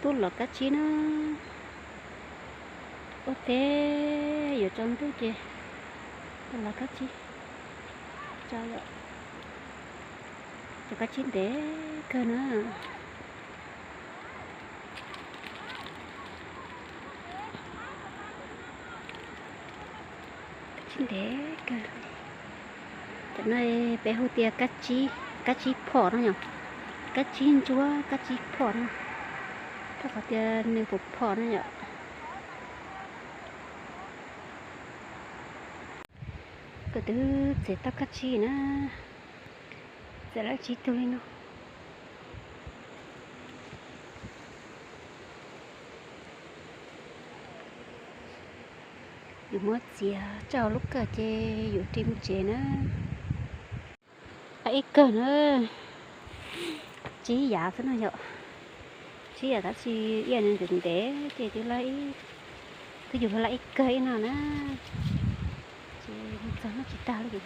Tuaj lov kab tsib na. Ua teb yuav tsaus ntuj ces tuaj lov kab tsib. Tsaus, cov kab tsib ntev kawg na. Kab tsib ntev kawg. Cov no peb hu tias kab tsib, kab tsib phom no yom. Kab tsib ntsuab, kab tsib phom no. Rau qhov tias nws puas phom no yom. Kuv twb txiav tau kab tsib na, txiav lawm tsib tug li no. Yus muab txiav tso hauv lub kawm ces yus ris mus tsev na. Lawm ib kawm na, tsib yav xwb no yom. Tsib yav tab sis ib yam nws ntev ntev ces twb lawm, twb yus lawm ib kawm ib no na. Ces mus txog noj tsis tag li yus.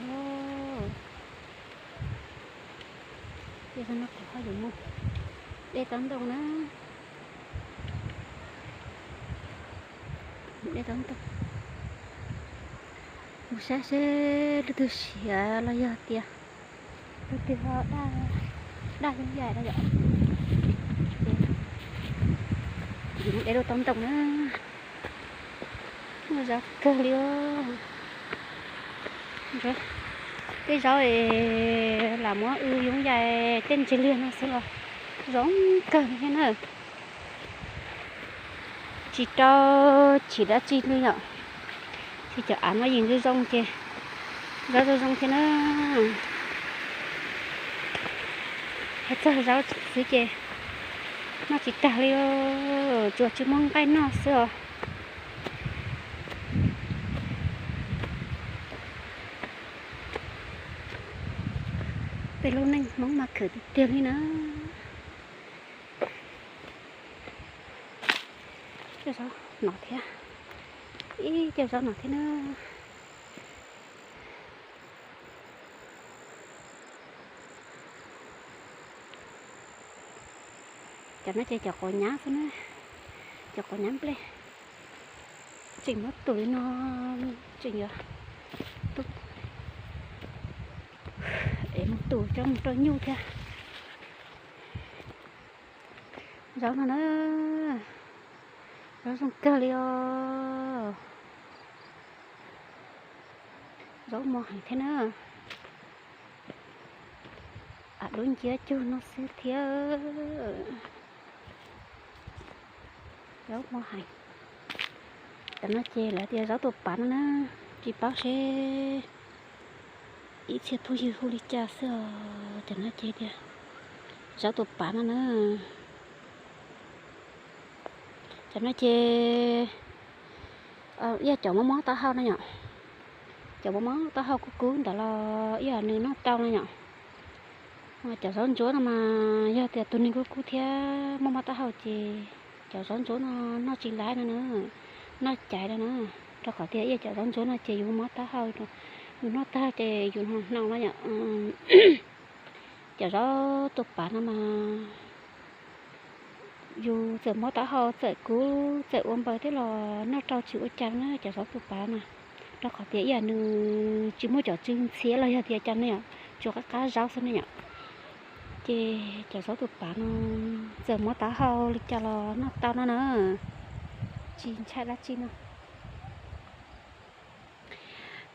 Ces no kuv ho yuav mus de taub ntoo na. Mus de taub ntoo, mus saib seb leej twg siav los yog tias leej twg ho daj, daj yoob yais no yom. Ces mus de lub taub ntoo na. Muaj zaub kawg li os. Tej zaub es lam muab wb yoob yais tej ntsis liag no xwb los zoo kawg thiab na. Tsis rau chim dab tsi li yom. Ces cov av no yeej zoo zoo ces zaub zoo zoo thiab na. Hais txog zaub xwb ces noj tsis tag li, tsuas tsis muaj nqaij noj xwb os. Peb lub neej Hmoob mas khwv tiag tiag li na. Cov zaub no thiab, ib cov zaub no thiab na. Cov no ces cov quav nyab xwb na, cov quav nyab nplej. Tseem muab tus li no, tseem yuav tus, es mus tus coj mus rau nyuj thiab. Zaub no na, zaub zoo kawg li os. Zaub mos heev thiab na. Av dub nciab cug no xwb thiab. Zaub mos heev. Cov no ces lawv tias zaub tus pav no na, tsis paub seb ib txhia phooj ywg hu li cas xwb os. Cov no ces tias zaub tus pav no na. Cov no ces ib yam cov mob mob taub hau no yom. Cov mob mob taub hau kub kub ntawd los ib yam nws noj tau no yom. Cov zaub ntsuab no mas yog tias tus neeg kub kub thiab mob mob taub hau ces cov zaub ntsuab no noj tsis laib no na, noj caiv no na. Rau qhov tias ib yam cov zaub ntsuab no ces yus mob taub hau, yus noj tag ces yus hnoos no yom. Cov zaub tus pav no mas yus txawm mob taub hau, txawm kub, txawm ua npaws thiab los noj rau tsis ua cas na cov zaub tus pav na. Rau qhov tias ib yam nws tsis muaj cov tsw ntxhiab los yog tias cas ne yom, tsuas qab qab zaub xwb ne yom. Ces cov zaub tus pav no txawm mob taub hau li cas los noj tau no na, tsis ntshai dab tsi no.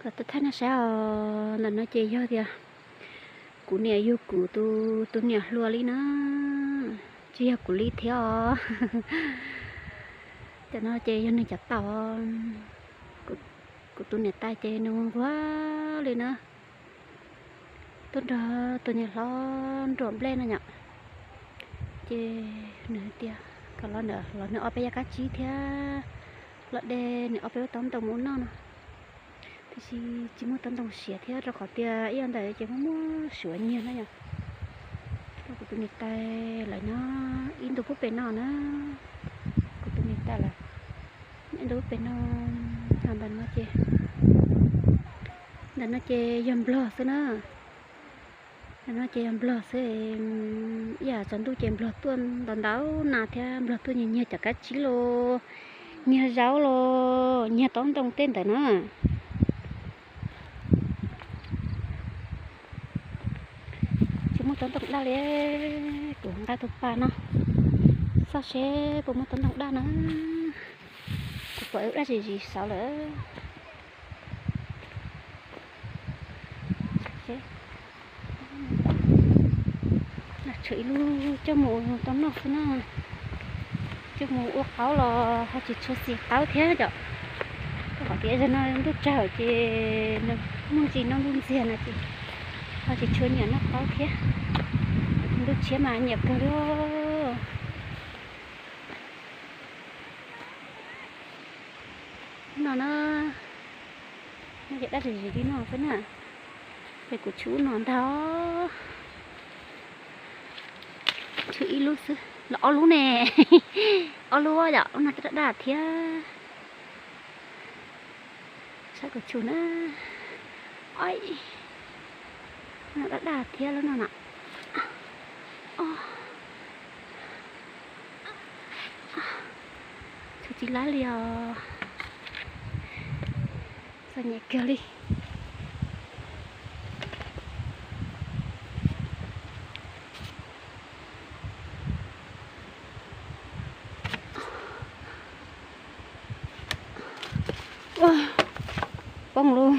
Kom tuaj thaij nej saib os, ntawm no ces yog tias kuv niam yug kuv tus niam hluas li na, tsis yog kuv li thiab os. Cov no ces yog nws cov taum, kuv tus niam tais ces nws nquag li na. Tuaj nrog tus niam hlob nruam nplej no yom. Ces nws hais tias kom los ntawm los nws ob peb yam kab tsib thiab los de nws ob peb lub taub ntoo mus ua noj no. Tiam sis tsis muaj taub ntoo siav thiab rau qhov tias ib yam ntawd ces muaj muaj suav nyiag na yom. Rau kuv tus niam tais lawv nyob ib ntu pub pem no na. Kuv tus niam tais lawv nyob ib ntu pub pem no. Ho ntawm no ces, ntawm no ces yog nplog xwb na. No ces yog nplog xwb, ib yam tsaus ntuj ces nplog tuaj ntau ntau nas thiab nplog tuaj nyiag nyiag cov kab tsib los, nyiag zaub los, nyiag taub ntoo tej ntawd na. Tsis muaj taub ntoo daj li, kuv nqa tus pas no xauj seb puas muaj taub ntoo daj na. Kuv pom ib lub daj zim zim xauv lawm. Tshuav ib lub coj mus tau noj xwb na. Coj mus ua qaub los ho tsis tshua xis qaub thiab yom. Rau qhov tias zaum no ntuj tsawm ces muaj ntsis noj ntuj ntxiag no ces ho tsis tshua nyiam noj qaub thiab. Ntuj tshiab mas nyiam kawg li. No na, no ces daj zim zim li no xwb na. Ces kuv tshwm ub no ntag. Tshwm ib lub xwb los ob lub ne. Ob lub yom, lub no daj daj thiab. Saib kuv tshwm na. Oi, no daj daj thiab lub no na. Tshwm tsis laib li os. Txom nyem kawg li. Poob lawm.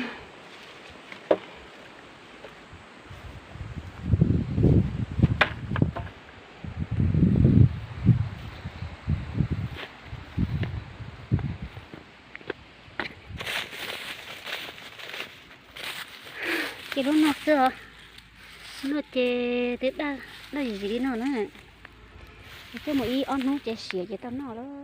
Ces lub no xwb os. No ces twb daj zim zim li no na. Coj mus ib ob hnub ces siav ces tau noj lawm.